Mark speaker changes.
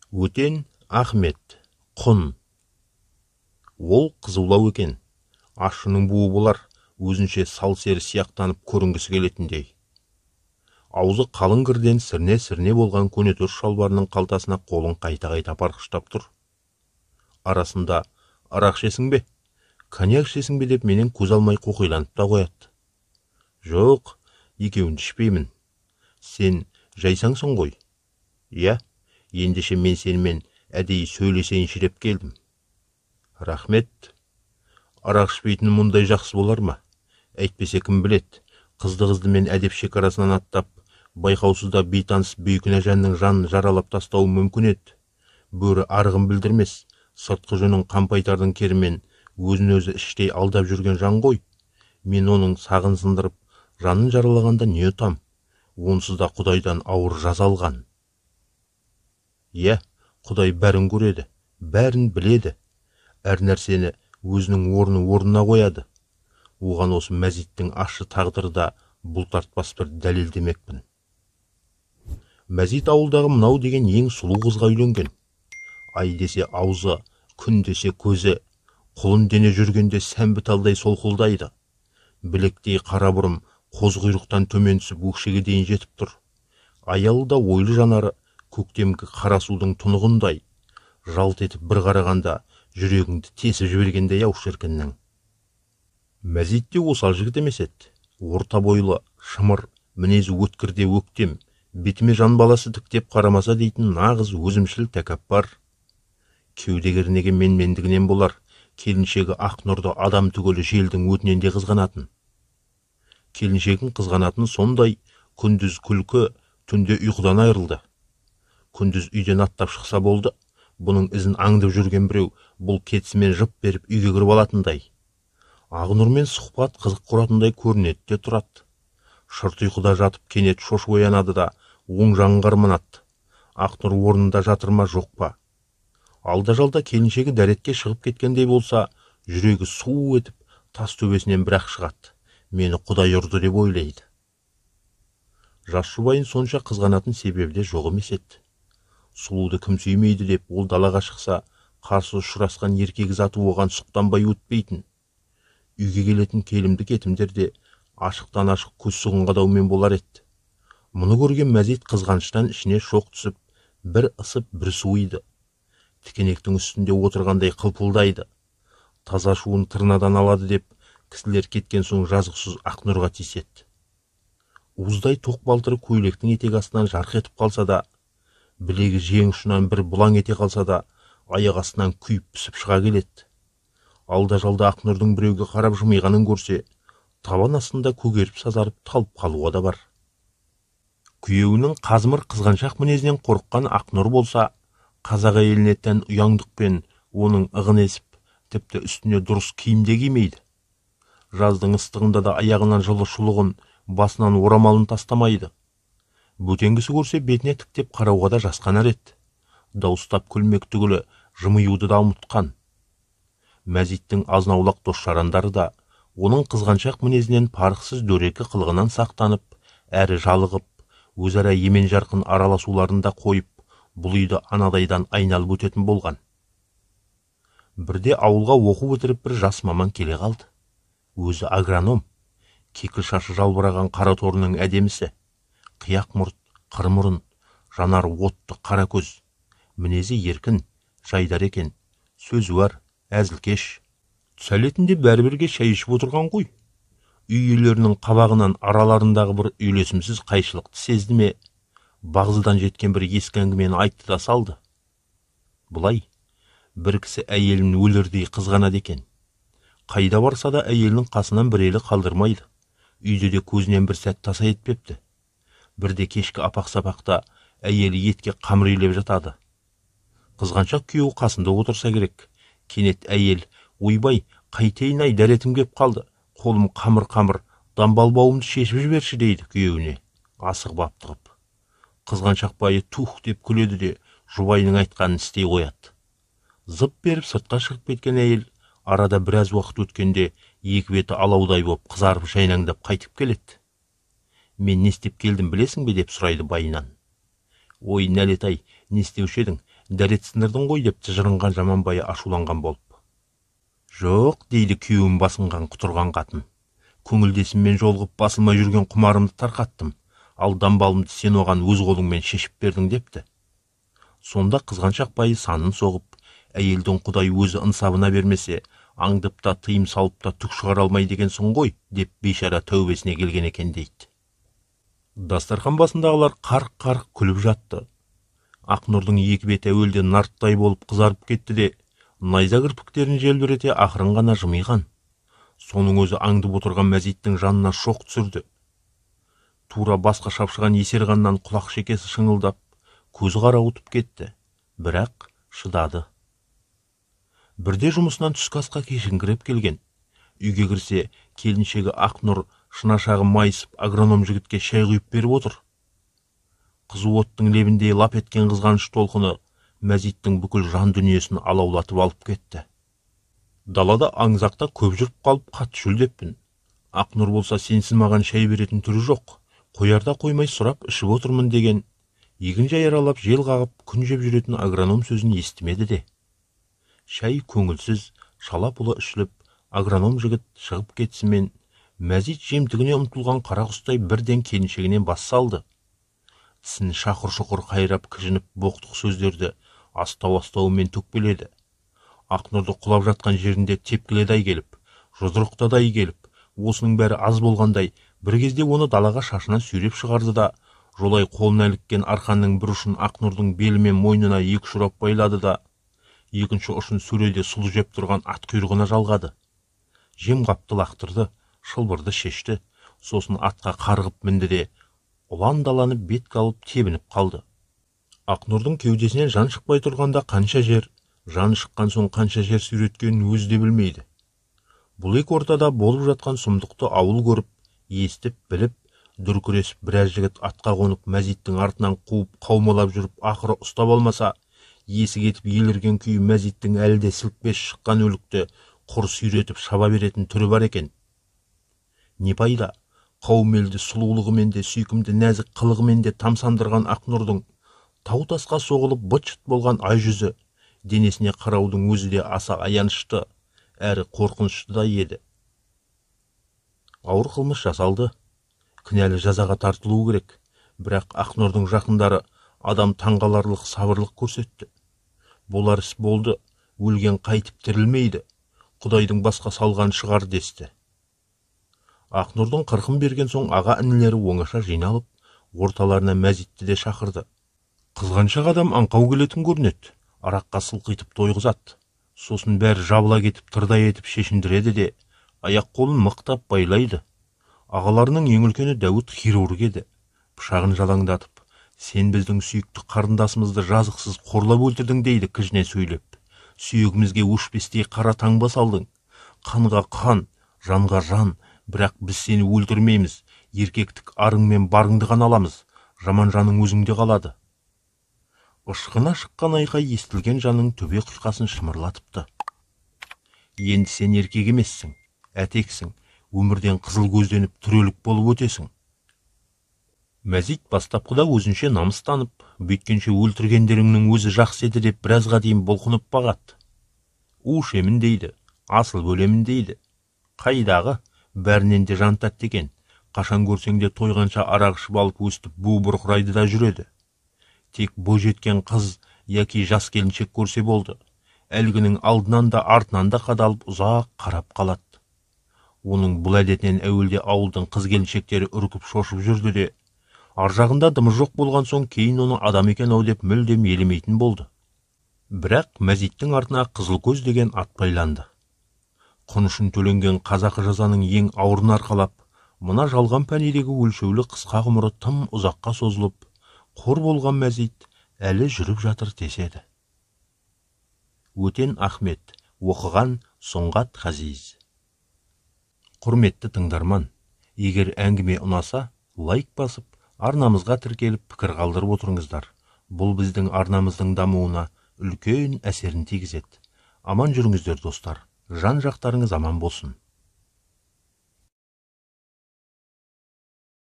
Speaker 1: Өтен Ахмет, құн. Ол қызулау екен. Ащының буы болар, өзінше сал-сері сияқтанып көрінгісі келетіндей. Аузы қалың кірден сірне-сірне болған көнетоз шалбарының қалтасына қолын қайта-қайта апарғыштап тұр. Арасында арақ ішесің бе, коньяк ішесің бе деп менен көз алмай қоқиланып та қояды. Жоқ, екеуін ішпеймін. Сен жайсаңсың ғой. Иә, ендеше мен сенімен әдейі сөйлесейінші деп келдім. Рахмет. Арақ ішпейтін мұндай жақсы болар ма? Әйтпесе кім біледі, қызды-қыздымен әдеп шекарасынан аттап, байқаусызда бейтаныс бейкүнә жанның жанын жаралап тастауы мүмкін еді. Бөрі арығын білдірмес, сыртқы жүнін қампайтардың керімен өзін-өзі іштей алдап жүрген жан ғой. Мен оның сағын сындырып, жанын жаралағанда не ұтам? Онсыз да Құдайдан ауыр жаза алған. Иә, Құдай бәрін көреді, бәрін біледі. Әр нәрсені өзінің орны орнына қояды. Оған осы Мәзиттің ащы тағдыры да бұлтартпас бір дәлел демекпін. Мәзит ауылдағы мынау деген ең сұлу қызға үйленген. Ай десе аузы, күн десе көзі, құлын дене жүргенде сәмбі талдай солқылдайды. Білектей қара бұрым қоз құйрықтан төмен түсіп өкшеге дейін жетіп тұр. Аялы да ойлы жанары көктемгі қара судың тұнығындай, жалт етіп бір қарағанда жүрегіңді тесіп жібергендей ау шіркіннің. Мәзит те осал жігіт емес еді. Орта бойлы, шымыр, мінезі өткір де өктем, бетіме жан баласы тіктеп қарамаса дейтін нағыз өзімшіл тәкаппар. Кеуде кернеген менмендігінен болар, келіншегі Ақнұрды адам түгілі желдің өтінен де қызғанатын. Келіншегін қызғанатын сондай, күндіз күлкі, түнде ұйқыдан айырылды. Күндіз үйден аттап шықса болды, бұның ізін аңдып жүрген біреу бұл кетісімен жып беріп үйге кіріп алатындай. Ақнұрмен сұхбат қызық құратындай көрінеді де тұрады. Шырт ұйқыда жатып кенет шошып оянады да оң жағын қарманады. Ақнұр орнында жатыр ма, жоқ па? Алда-жалда келіншегі дәретке шығып кеткендей болса, жүрегі су етіп тас төбесінен бірақ шығады. Мені Құдай ұрды деп ойлайды. Жас жұбайын сонша қызғанатын себебі де жоқ емес еді. Сұлуды кім сүймейді деп ол далаға шықса, қарсы ұшырасқан еркек заты оған сұқтанбай өтпейтін. Үйге келетін келімді кетімдер де ашықтан ашық көз сұғын қадаумен болар еді. Мұны көрген Мәзит қызғаныштан ішіне шоқ түсіп, бір ысып, бір суиды. Тікенектің үстінде отырғандай қылпылдайды. Таза шуын тырнадан алады деп кісілер кеткен соң жазықсыз Ақнұрға тиіседі. Уыздай тоқ балтыры көйлектің етек астынан жарқ етіп қалса да, білегі жең ұшынан бір бұлаң ете қалса да, аяқ астынан күйіп пісіп шыға келеді. Алда-жалда Ақнұрдың біреуге қарап жымиғанын көрсе, табан астында көгеріп сазарып талып қалуға да бар. Күйеуінің қазмыр қызғаншақ мінезінен қорыққан Ақнұр болса, қазақ әйеліне тән ұяңдықпен оның ығын есіп, тіпті үстіне дұрыс киім де кимейді. Жаздың ыстығында да аяғынан жылы шұлығын, басынан орамалын тастамайды. Бөтен кісі көрсе бетіне тіктеп қарауға да жасқанар еді. Дауыстап күлмек түгілі жымиюды да ұмытқан. Мәзиттің азын-аулақ дос-жарандары да оның қызғаншақ мінезінен парықсыз дөрекі қылығынан сақтанып, әрі жалығып, өзара емен-жарқын араласуларын да қойып, бұл үйді анадайдан айналып өтетін болған. Бірде ауылға оқу бітіріп бір жас маман келе қалды. Өзі агроном, кекіл шашы жалбыраған қара торының әдемісі, қияқ мұрт, қыр мұрын, жанары отты қара көз, мінезі еркін, жайдар екен, сөзі бар, әзілкеш. Түс әлетінде бәрі-бірге шай ішіп отырған ғой. Үй иелерінің қабағынан араларындағы бір үйлесімсіз қайшылықты сезді ме, бағзыдан жеткен бір ескі әңгімені айтты да салды. Бұлай, бір кісі әйелін өлердей қызғанады екен. Қайда барса да әйелінің қасынан бір елі қалдырмайды. Үйде де көзінен бір сәт таса етпепті. Бірде кешкі апақ-сапақта әйелі етке қамыр илеп жатады. Қызғаншақ күйеуі қасында отырса керек. Кенет әйел, ойбай, қайтейін-ай, дәретім кеп қалды, қолым қамыр-қамыр, дамбал бауымды шешіп жіберші дейді күйеуіне, асығып аптығып. Қызғаншақ байы тух деп күледі де жұбайының айтқанын істей қояды. Зып беріп сыртқа шығып кеткен әйел арада біраз уақыт өткенде екі беті алаудай боп қызарып жайнаңдап қайтып келеді. Мен не істеп келдім білесің бе деп сұрайды байынан. Ой, нәлет-ай, не істеуші едің? Дәрет сындырдың ғой деп тыжырынған Жаманбайы ашуланған болып. Жоқ, дейді күйеуім басынған құтырған қатын. Көңілдесіммен жолығып басылмай жүрген құмарымды тарқаттым. Ал дамбалымды сен оған өз қолыңмен шешіп бердің депті. Сонда қызғаншақ байы санын соғып, әйелдің Құдай өзі ынсабына бермесе, аңдып та тыйым салып та түк шығара алмай дегенсің ғой, деп бейшара тәубесіне келген екен дейді. Дастархан басындағылар қарқ-қарқ күліп жатты. Ақнұрдың екі беті әуелде нарттай болып қызарып кетті де, найза кірпіктерін желбірете ақырын ғана жымиған. Соның өзі аңдып отырған Мәзиттің жанына шоқ түсірді. Тура басқа шапшыған есерғаннан құлақ шекесі шыңылдап, көзі қарауытып кетті, бірақ шыдады. Бірде жұмысынан түскі асқа кешіңкіреп келген. Үйге кірсе, келіншегі Ақнұр шынашағы майысып агроном жігітке шай құйып беріп отыр. Қызу оттың лебіндей лап еткен қызғаныш толқыны Мәзиттің бүкіл жан дүниесін алаулатып алып кетті. Далада аңызақта көп жүріп қалып қатты шөлдеппін. Ақнұр болса сенсіз маған шай беретін түрі жоқ. Қоярда қоймай сұрап ішіп отырмын деген, егін жай аралап жел қағып күн жеп жүретін агроном сөзін естімеді де. Шай көңілсіз, шала-пұлы ішіліп, агроном жігіт шығып кетісімен Мәзит жемтігіне ұмтылған қара құстай бірден келіншегінен бас салды. Тісін шақыр-шұқыр қайрап кіжініп боқтық сөздерді астау-астауымен төкпеледі. Ақнұрды құлап жатқан жерінде тепкіледай келіп, жұдырықтадай келіп, осының бәрі аз болғандай, бір кезде оны далаға шашынан сүйреп шығарды да, жолай қолына іліккен арқанның бір ұшын Ақнұрдың белі мен мойнына екі ұшырап байлады да, екінші ұшын сөреде сұлы жеп тұрған ат құйрығына жалғады. Жем қапты лақтырды, шылбырды шешті, сосын атқа қарғып мінді де, ұлан даланы бетке алып тебініп қалды. Ақнұрдың кеудесінен жан шықпай тұрғанда қанша жер, жан шыққан соң қанша жер сүйреткенін өзі де білмейді. Бұл екі ортада болып жатқан сұмдықты ауыл көріп, естіп, біліп, дүркіресіп біраз жігіт атқа қонып Мәзиттің артынан қуып қаумалап жүріп ақыры ұстап алмаса, есі кетіп елірген күйі Мәзиттің әлі де сілкпес шыққан өлікті құр сүйретіп шаба беретін түрі бар екен. Не пайда, қауым елді сұлулығымен де сүйкімді нәзік қылығымен де тамсандырған Ақнұрдың тау тасқа соғылып быт-шыт болған ай жүзі денесіне қараудың өзі де аса аянышты, әрі қорқынышты да еді. Ауыр қылмыс жасалды, кінәлі жазаға тартылуы керек, бірақ Ақнұрдың жақындары адам таңғаларлық сабырлық көрсетті. Болар іс болды, өлген қайтып тірілмейді, Құдайдың басқа салған шығар десті. Ақнұрдың қырқын берген соң аға інілері оңаша жиналып, орталарына Мәзитті де шақырды. Қызғаншақ адам аңқау келетін көрінеді, араққа сылқитып тойғызады. Сосын бәрі жабыла кетіп тырдай етіп шешіндіреді де, аяқ қолын мықтап байлайды. Ағаларының ең үлкені Дәуіт хирург еді. Пышағын жалаңдатып, сен біздің сүйікті қарындасымызды жазықсыз қорлап өлтірдің дейді кіжіне сөйлеп. Сүйегімізге өшпестей қара таңба салдың. Қанға қан, жанға жан, бірақ біз сені өлтірмейміз. Еркектік арың мен барыңды ғана аламыз. Жаман жаның өзіңде қалады. Ышқына шыққан айқай естілген жанның төбе құшқасын шымырлатыпты. Енді сен еркек емессің, әтексің, өмірден қызыл көзденіп түрелік болып өтесің. Мәзит бастапқыда өзінше намыстанып, бүйткенше өлтіргендеріңнің өзі жақсы еді деп біразға дейін бұлқынып бағады. У ішемін дейді, асылып өлемін дейді. Қайдағы, бәрінен де жан тәтті екен. Қашан көрсең де тойғанша арақ ішіп алып өстіп бу бұрқырайды да жүреді. Тек бойжеткен қыз яки жас келіншек көрсе болды, әлгінің алдынан да артынан да қадалып ұзақ қарап қалады. Оның бұл әдетінен әуелде ауылдың қыз келіншектері үркіп шошып жүрді де, ар жағында дымы жоқ болған соң кейін оны адам екен ау деп мүлдем елемейтін болды. Бірақ Мәзиттің артына Қызылкөз деген ат байланды. Құн үшін төленген қазақы жазаның ең ауырын арқалап, мына жалған пәнидегі өлшеулі қысқа ғұмыры тым ұзаққа созылып, қор болған Мәзит әлі жүріп жатыр деседі. Өтен Ахмет, оқыған Сұңғат Ғазиз. Құрметті тыңдарман, егер әңгіме ұнаса, лайк басып, арнамызға тіркеліп пікір қалдырып отырыңыздар. Бұл біздің арнамыздың дамуына үлкен әсерін тигізеді. Аман жүріңіздер достар, жан жақтарыңыз аман болсын.